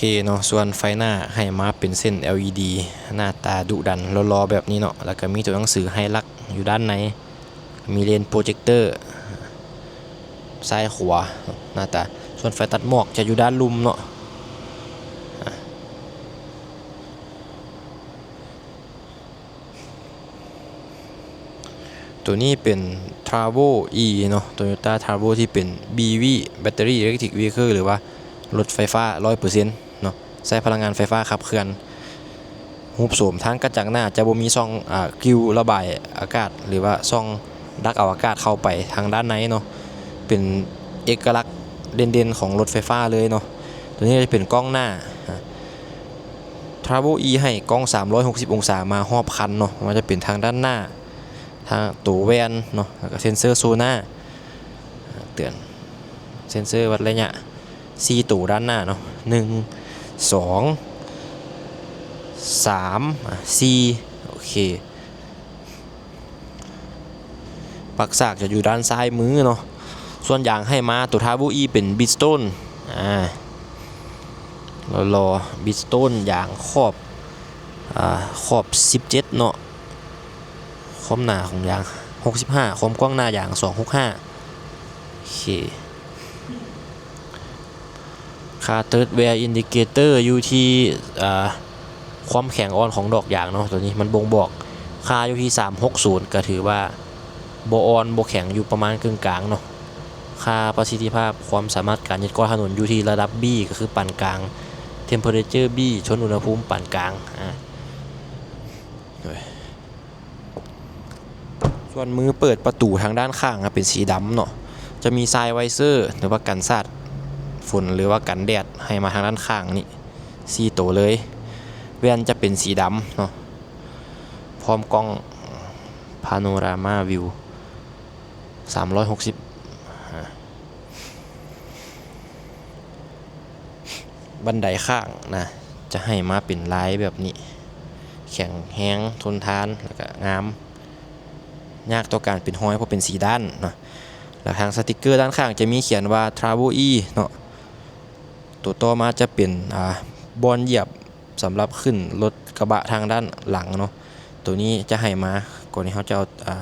ເຄເນາະ, ສ່ວນໄຟໜ້າໃຫ້ມາເປັນເສັ້ນ ແອລອີດີ ໜ້າຕາດຸດັນຫຼໍ່ໆແບບນີ້ເນາະ, ແລ້ວກໍມີຕົວໜັງສືໄຮລັກຢູ່ດ້ານໃນ, ມີເລນໂປຣເຈັກເຕີຊ້າຍຂວາ ໜ້າຕາ, ສ່ວນໄຟຕັດໝອກຈະຢູ່ດ້ານລຸ່ມເນາະ. ຕົວນີ້ເປັນ Travel E ເນາະ, Toyota Travel ທີ່ເປັນ BEV Battery Electric Vehicle ຫຼືວ່າລົດໄຟຟ້າຮ້ອຍເປີເຊັນເນາະ, ໃຊ້ພະລັງງານໄຟຟ້າຂັບເຄື່ອນ. ຮູບໂສມທາງກະຈັງໜ້າຈະບໍ່ມີຊ່ອງ ອາ ກິວລະບາຍອາກາດ ຫຼືວ່າຊ່ອງດັກເອົາອາກາດເຂົ້າໄປທາງດ້ານໃນເນາະ, ເປັນເອກະລັກເດັ່ນໆຂອງລົດໄຟຟ້າເລີຍເນາະ. ຕົວນີ້ຈະເປັນກ້ອງໜ້າ Travel E ໃຫ້ກ້ອງສາມຮ້ອຍຫົກສິບອົງສາມາຮອບຄັນເນາະ, ບໍ່ວ່າຈະເປັນທາງດ້ານໜ້າ, ທາງໂຕແວ່ນເນາະ, ແລ້ວກໍເຊັນເຊີໂຊນາເຕືອນ, ເຊັນເຊີວັດໄລຍະສີ່ໂຕດ້ານໜ້າເນາະ, ໜຶ່ງ ສອງ ສາມ ອາ ສີ່. ໂອເຄ. ປັກສາກຈະຢູ່ດ້ານຊ້າຍມືເນາະ. ສ່ວນຢາງໃຫ້ມາ ຕົວ Travel E ເປັນ Bridgestone ອາ ຫຼໍ່ໆ Bridgestone ຢາງຂອບ ອາ ຂອບສິບເຈັດເນາະ, ຄວາມໜາຂອງຢາງຫົກສິບຫ້າ, ຄວາມກວ້າງໜ້າຢາງສອງຫົກຫ້າ. ໂອເຄ. ຄ່າ Third Wear Indicator ຢູ່ທີ່ ອາ ຄວາມແຂງອ່ອນຂອງດອກຢາງເນາະ, ຕົວນີ້ມັນບົ່ງບອກຄ່າຢູ່ທີ່ສາມຫົກສູນ ກໍຖືວ່າບໍ່ອ່ອນບໍ່ແຂງ, ຢູ່ປະມານເຄິ່ງກາງເນາະ. ຄ່າປະສິດທິພາບຄວາມສາມາດການຍຶດເກາະຖະໜົນຢູ່ທີ່ລະດັບ B ກໍຄືປານກາງ, Temperature B ທົນອຸນຫະພູມປານກາງ. ອາ ສ່ວນມືເປີດປະຕູທາງດ້ານຂ້າງເປັນສີດຳເນາະ, ຈະມີ Side Visor ຫຼືວ່າກັນສາດຝົນ ຫຼືວ່າກັນແດດໃຫ້ມາທາງດ້ານຂ້າງນີ້ສີ່ໂຕເລີຍ. ແວ່ນຈະເປັນສີດຳເນາະ, ພ້ອມກ້ອງ Panorama View ສາມຮ້ອຍຫົກສິບ. ບັນໄດຂ້າງນະ ຈະໃຫ້ມາເປັນລາຍແບບນີ້, ແຂງແຮງ, ທົນທານ ແລ້ວກະງາມ, ຍາກຕໍ່ການເປັນຮອຍເພາະເປັນສີດ້ານເນາະ. ແລ້ວທາງສະຕິກເກີດ້ານຂ້າງຈະມີຂຽນວ່າ Travel E ເນາະ. ຕົວຕໍ່ມາຈະເປັນ ອາ ບ່ອນຢຽບ ສຳລັບຂຶ້ນລົດກະບະທາງດ້ານຫຼັງເນາະ, ໂຕນີ້ຈະໃຫ້ມາ ກ່ອນທີ່ເຮົາຈະເອົາ ອາ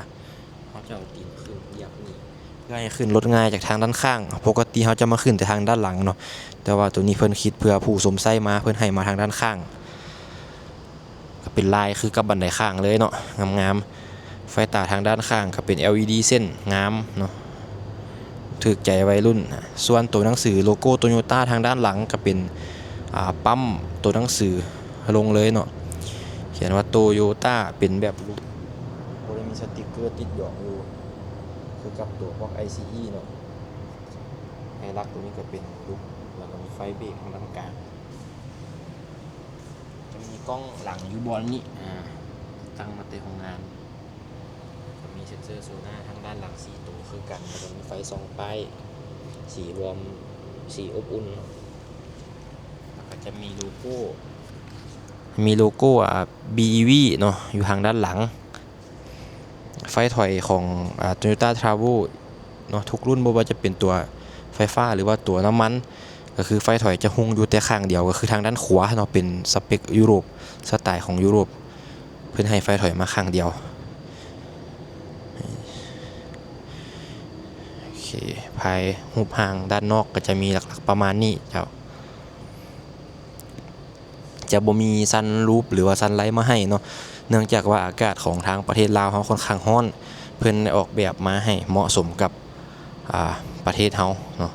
ເຮົາຈະເອົາຕີນຂຶ້ນຢຽບນີ້ ເພື່ອໃຫ້ຂຶ້ນລົດງ່າຍຈາກທາງດ້ານຂ້າງ. ປົກກະຕິເຮົາຈະມາຂຶ້ນແຕ່ທາງດ້ານຫຼັງເນາະ, ແຕ່ວ່າໂຕນີ້ເພິ່ນຄິດເພື່ອຜູ້ຊົມໃຊ້ມາ, ເພິ່ນໃຫ້ມາທາງດ້ານຂ້າງ. ກໍເປັນລາຍຄືກັບບັນໄດຂ້າງເລີຍເນາະ, ງາມໆ. ໄຟຕາທາງດ້ານຂ້າງກໍເປັນ ແອລອີດີ ເສັ້ນງາມເນາະ, ຖືກໃຈໄວລຸ້ນ. ສ່ວນໂຕໜັງສືໂລໂກ້ໂຕໂຍຕ້າທາງດ້ານຫຼັງກໍເປັນ ອາ ປ້ຳໂຕໜັງສືລົງເລີຍເນາະ, ຂຽນວ່າໂຕໂຍຕ້າ ເປັນແບບລູກ, ບໍ່ໄດ້ມີສະຕິກເກີຕິດຫຍອງຢູ່ ຄືກັບໂຕພວກ ໄອຊີອີ ເນາະ. ໄຮລັກໂຕນີ້ກໍເປັນລູກ ແລ້ວກໍມີໄຟເບກທາງດ້ານກາງ. ຈະມີກ້ອງຫຼັງຢູ່ບ່ອນນີ້ ອາ ຕັ້ງມາແຕ່ໂຮງງານ. ຈະມີເຊັນເຊີໂຊນາທາງດ້ານຫຼັງສີ່ໂຕຄືກັນ, ແລ້ວກໍມີໄຟສ່ອງປ້າຍ ສີລວມ ສີອົບອຸ່ນ, ແລ້ວກໍຈະມີໂລໂກ້ ມີໂລໂກ້ ອາ ບີອີວີ ເນາະ ຢູ່ທາງດ້ານຫຼັງ. ໄຟຖອຍຂອງ ອາ ໂຕໂຍຕ້າ ທຣາເວລ ເນາະ ທຸກລຸ້ນ ບໍ່ວ່າຈະເປັນຕົວໄຟຟ້າ ຫຼືວ່າຕົວນ້ຳມັນ ກໍຄືໄຟຖອຍຈະຮຸ່ງຢູ່ແຕ່ຂ້າງດຽວ ກໍຄືທາງດ້ານຂວາເນາະ, ເປັນສະເປັກຢູໂຣບ ສະໄຕຂອງຢູໂຣບ ເພິ່ນໃຫ້ໄຟຖອຍມາຂ້າງດຽວ. ໂອເຄ ພາຍຮູບຮ່າງດ້ານນອກກໍຈະມີຫຼັກໆປະມານນີ້ເຈົ້າ. ຈະບໍ່ມີຊັນຣູບ ຫຼືວ່າຊັນໄລມາໃຫ້ເນາະ, ເນື່ອງຈາກວ່າອາກາດຂອງທາງປະເທດລາວເຮົາຂ້ອນຂ້າງຮ້ອນ, ເພິ່ນໄດ້ອອກແບບມາໃຫ້ເໝາະສົມກັບ ອາ ປະເທດເຮົາເນາະ.